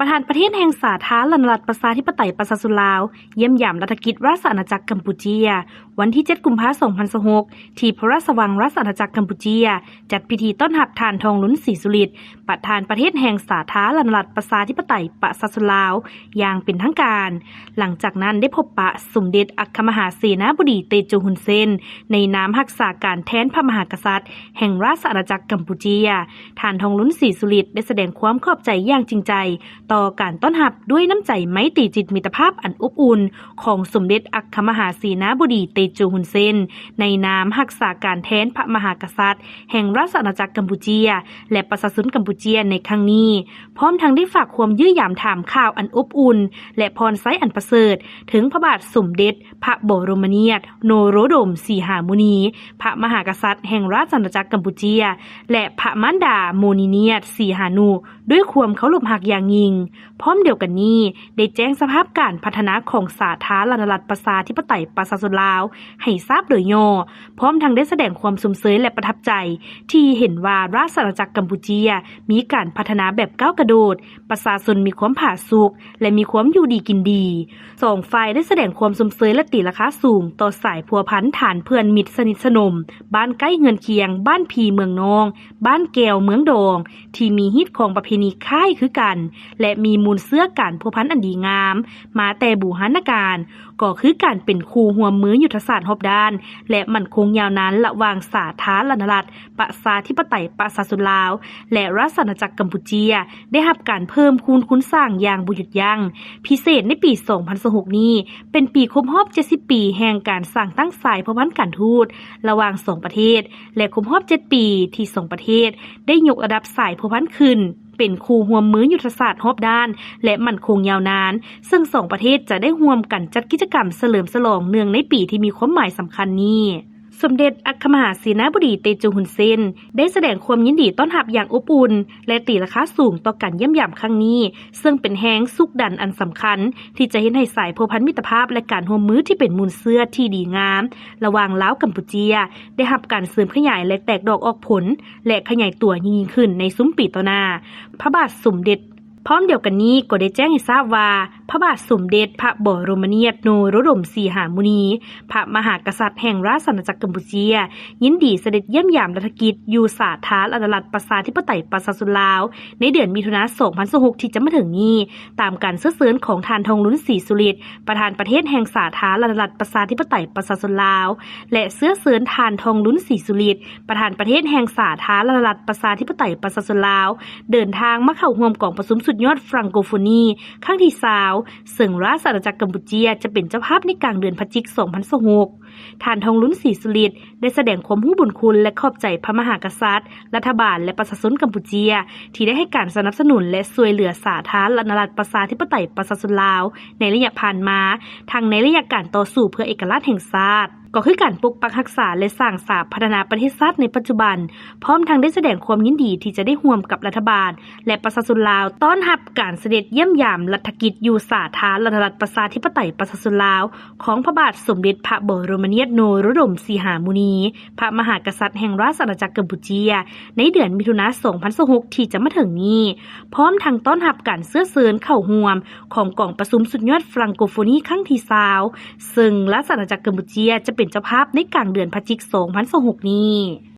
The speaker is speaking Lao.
ປະທານປະເທດແຫ່ງສາທາລະນະລັດ ປະຊາທິປະໄຕ ປະຊາຊົນລາວ ຢ້ຽມຢາມລັດຖະກິດ ຣາຊອານາຈັກກຳປູເຈຍ ວັນທີເຈັດ ກຸມພາ ສອງພັນຊາວຫົກ ທີ່ພະລາຊະວັງ ຣາຊອານາຈັກກຳປູເຈຍ ຈັດພິທີຕ້ອນຮັບທ່ານ ທອງລຸນ ສີສຸລິດ ປະທານປະເທດແຫ່ງສາທາລະນະລັດ ປະຊາທິປະໄຕ ປະຊາຊົນລາວ ຢ່າງເປັນທາງການ. ຫຼັງຈາກນັ້ນໄດ້ພົບປະສົມເດັດອັກຄະມະຫາເສນາບໍດີ ເຕໂຈ ຮຸນເຊນ ໃນນາມຮັກສາການແທນພະມະຫາກະສັດແຫ່ງຣາຊອານາຈັກກຳປູເຈຍ. ທ່ານ ທອງລຸນ ສີສຸລິດ ໄດ້ສະແດງຄວາມຂອບໃຈຢ່າງຈິງໃຈຕໍ່ການຕ້ອນຮັບດ້ວຍນ້ຳໃຈໄມຕີຈິດມິດຕະພາບອັນອົບອຸ່ນຂອງສົມເດັດອັກຄະມະຫາເສນາບໍດີ ເຕໂຈ ຮຸນເຊນ ໃນນາມຮັກສາການແທນພະມະຫາກະສັດແຫ່ງຣາຊອານາຈັກກຳປູເຈຍ ແລະ ປະຊາຊົນກຳປູເຈຍໃນຄັ້ງນີ້, ພ້ອມທັງໄດ້ຝາກຄວາມຢ້ຽມຢາມຖາມຂ່າວອັນອົບອຸ່ນ ແລະ ພອນໄຊອັນປະເສີດ ເຖິງພະບາດສົມເດັດພະບໍລົມນຽດ ໂນໂຣດົມ ສີຫາມຸນີ ພະມະຫາກະສັດແຫ່ງຣາຊອານາຈັກກຳປູເຈຍ ແລະ ພະມານດາ ໂມນີນຽດ ສີຫານຸ ດ້ວຍຄວາມເຄົາລົບຮັກຢ່າງຍິ່ງ. ພ້ອມດຽວກັນນີ້ ໄດ້ແຈ້ງສະພາບການພັດທະນາຂອງສາທາລະນະລັດ ປະຊາທິປະໄຕ ປະຊາຊົນລາວ ໃຫ້ຊາບໂດຍຫຍໍ້, ພ້ອມທັງໄດ້ສະແດງຄວາມຊົມເຊີຍ ແລະ ປະທັບໃຈ ທີ່ເຫັນວ່າຣາຊອານາຈັກກຳປູເຈຍ ມີການພັດທະນາແບບກ້າວກະໂດດ, ປະຊາຊົນມີຄວາມຜາສຸກ ແລະ ມີຄວາມຢູ່ດີກິນດີ. ສອງຝ່າຍໄດ້ສະແດງຄວາມຊົມເຊີຍ ແລະ ຕີລາຄາສູງຕໍ່ສາຍພົວພັນຖານເພື່ອນມິດສະໜິດສະໜົມ, ບ້ານໃກ້ເຮືອນຄຽງ, ບ້ານພີ່ເມືອງນ້ອງ, ບ້ານແກ້ວເມືອງດອງ ທີ່ມີຮີດຄອງປະເພນີຄ້າຍຄືກັນ ແລະ ມີມູນເຊື້ອການພົວພັນອັນດີງາມມາແຕ່ບູຮານນະການ, ກໍຄືການເປັນຄູ່ຮ່ວມມືຍຸດທະສາດຮອບດ້ານ ແລະ ໝັ້ນຄົງຍາວນານລະຫວ່າງສາທາລະນະລັດ ປະຊາທິປະໄຕ ປະຊາຊົນລາວ ແລະ ຣາຊອານາຈັກກຳປູເຈຍ ໄດ້ຮັບການເພີ່ມພູນຄູນສ້າງຢ່າງບໍ່ຢຸດຢັ້ງ. ພິເສດໃນປີສອງພັນຊາວຫົກນີ້ ເປັນປີຄົບຮອບເຈັດສິບປີແຫ່ງການສ້າງຕັ້ງສາຍພົວພັນການທູດລະຫວ່າງສອງປະເທດ ແລະ ຄົບຮອບເຈັດປີທີ່ສອງປະເທດໄດ້ຍົກລະດັບສາຍພົວພັນຂຶ້ນເປັນຄູ່ຮ່ວມມືຍຸດທະສາດຮອບດ້ານ ແລະ ໝັ້ນຄົງຍາວນານ, ເຊິ່ງສອງປະເທດຈະໄດ້ຮ່ວມກັນຈັດກິດຈະກຳສະເຫຼີມສະຫຼອງເນື່ອງໃນປີທີ່ມີຄວາມໝາຍສຳຄັນນີ້. ສົມເດັດອັກຄະມະຫາເສນາບໍດີ ເຕໂຈ ຮຸນເຊນ ໄດ້ສະແດງຄວາມຍິນດີຕ້ອນຮັບຢ່າງອົບອຸ່ນ ແລະ ຕີລາຄາສູງຕໍ່ການຢ້ຽມຢາມຄັ້ງນີ້, ເຊິ່ງເປັນແຮງຊຸກດັນອັນສຳຄັນ ທີ່ຈະເຮັດໃຫ້ສາຍພົວພັນມິດຕະພາບ ແລະ ການຮ່ວມມືທີ່ເປັນມູນເຊື້ອທີ່ດີງາມລະຫວ່າງລາວ-ກຳປູເຈຍ ໄດ້ຮັບການເສີມຂະຫຍາຍ ແລະ ແຕກດອກອອກຜົນ ແລະ ຂະຫຍາຍຕົວຍິ່ງຂຶ້ນໃນຊຸມປີຕໍ່ໜ້າ. ພະບາດສົມເດັດ ພ້ອມດຽວກັນນີ້ກໍໄດ້ແຈ້ງໃຫ້ຊາບວ່າ ພະບາດສົມເດັດພະບໍລົມນຽດ ໂນໂຣດົມ ສີຫາມຸນີ ພະມະຫາກະສັດແຫ່ງຣາຊອານາຈັກກຳປູເຈຍ ຍິນດີສະເດັດຢ້ຽມຢາມລັດຖະກິດຢູ່ສາທາລະນະລັດ ປະຊາທິປະໄຕ ປະຊາຊົນລາວ ໃນເດືອນມິຖຸນາ ສອງພັນຊາວຫົກ ທີ່ຈະມາເຖິງນີ້, ຕາມການເຊື້ອເຊີນຂອງທ່ານ ທອງລຸນ ສີສຸລິດ ປະທານປະເທດແຫ່ງສາທາລະນະລັດ ປະຊາທິປະໄຕ ປະຊາຊົນລາວ ແລະ ເຊື້ອເຊີນທ່ານ ທອງລຸນ ສີສຸລິດ ປະທານປະເທດແຫ່ງສາທາລະນະລັດ ປະຊາທິປະໄຕ ປະຊາຊົນລາວ ເດີນທາງມາເຂົ້າຮ່ວມກອງປະຊຸມສຸດຍອດຟຣັງໂກໂຟນີຄັ້ງທີຊາວ ເຊິ່ງຣາຊອານາຈັກກຳປູເຈຍຈະເປັນເຈົ້າພາບໃນກາງເດືອນພະຈິກ ສອງພັນຊາວຫົກ. ທ່ານ ທອງລຸນ ສີສຸລິດ ໄດ້ສະແດງຄວາມຮູ້ບຸນຄຸນ ແລະ ຂອບໃຈພະມະຫາກະສັດ, ລັດຖະບານ ແລະ ປະຊາຊົນກຳປູເຈຍ ທີ່ໄດ້ໃຫ້ການສະໜັບສະໜູນ ແລະ ຊ່ວຍເຫຼືອສາທາລະນະລັດ ປະຊາທິປະໄຕ ປະຊາຊົນລາວ ໃນໄລຍະຜ່ານມາ, ທັງໃນໄລຍະການຕໍ່ສູ້ເພື່ອເອກະລາດແຫ່ງຊາດ, ກໍຄືການປົກປັກຮັກສາ ແລະ ສ້າງສາພັດທະນາປະເທດຊາດໃນປັດຈຸບັນ, ພ້ອມທັງໄດ້ສະແດງຄວາມຍິນດີທີ່ຈະໄດ້ຮ່ວມກັບລັດຖະບານ ແລະ ປະຊາຊົນລາວ ຕ້ອນຮັບການສະເດັດຢ້ຽມຢາມລັດຖະກິດຢູ່ສາທາລະນະລັດ ປະຊາທິປະໄຕ ປະຊາຊົນລາວ ຂອງພະບາດສົມເດັດພະບໍລົມນຽດ ໂນໂຣດົມ ສີຫາມຸນີ ພະມະຫາກະສັດແຫ່ງຣາຊອານາຈັກກຳປູເຈຍ ໃນເດືອນມິຖຸນາ ສອງພັນຊາວຫົກ ທີ່ຈະມາເຖິງນີ້, ພ້ອມທັງຕ້ອນຮັບການເຊື້ອເຊີນເຂົ້າຮ່ວມຂອງກອງປະຊຸມສຸດຍອດຟຣັງໂກໂຟນີຄັ້ງທີຊາວ ເຊິ່ງຣາຊອານາຈັກກຳປູເຈຍຈະເປັນເຈົ້າພາບໃນກາງເດືອນພະຈິກ ສອງພັນຊາວຫົກນີ້.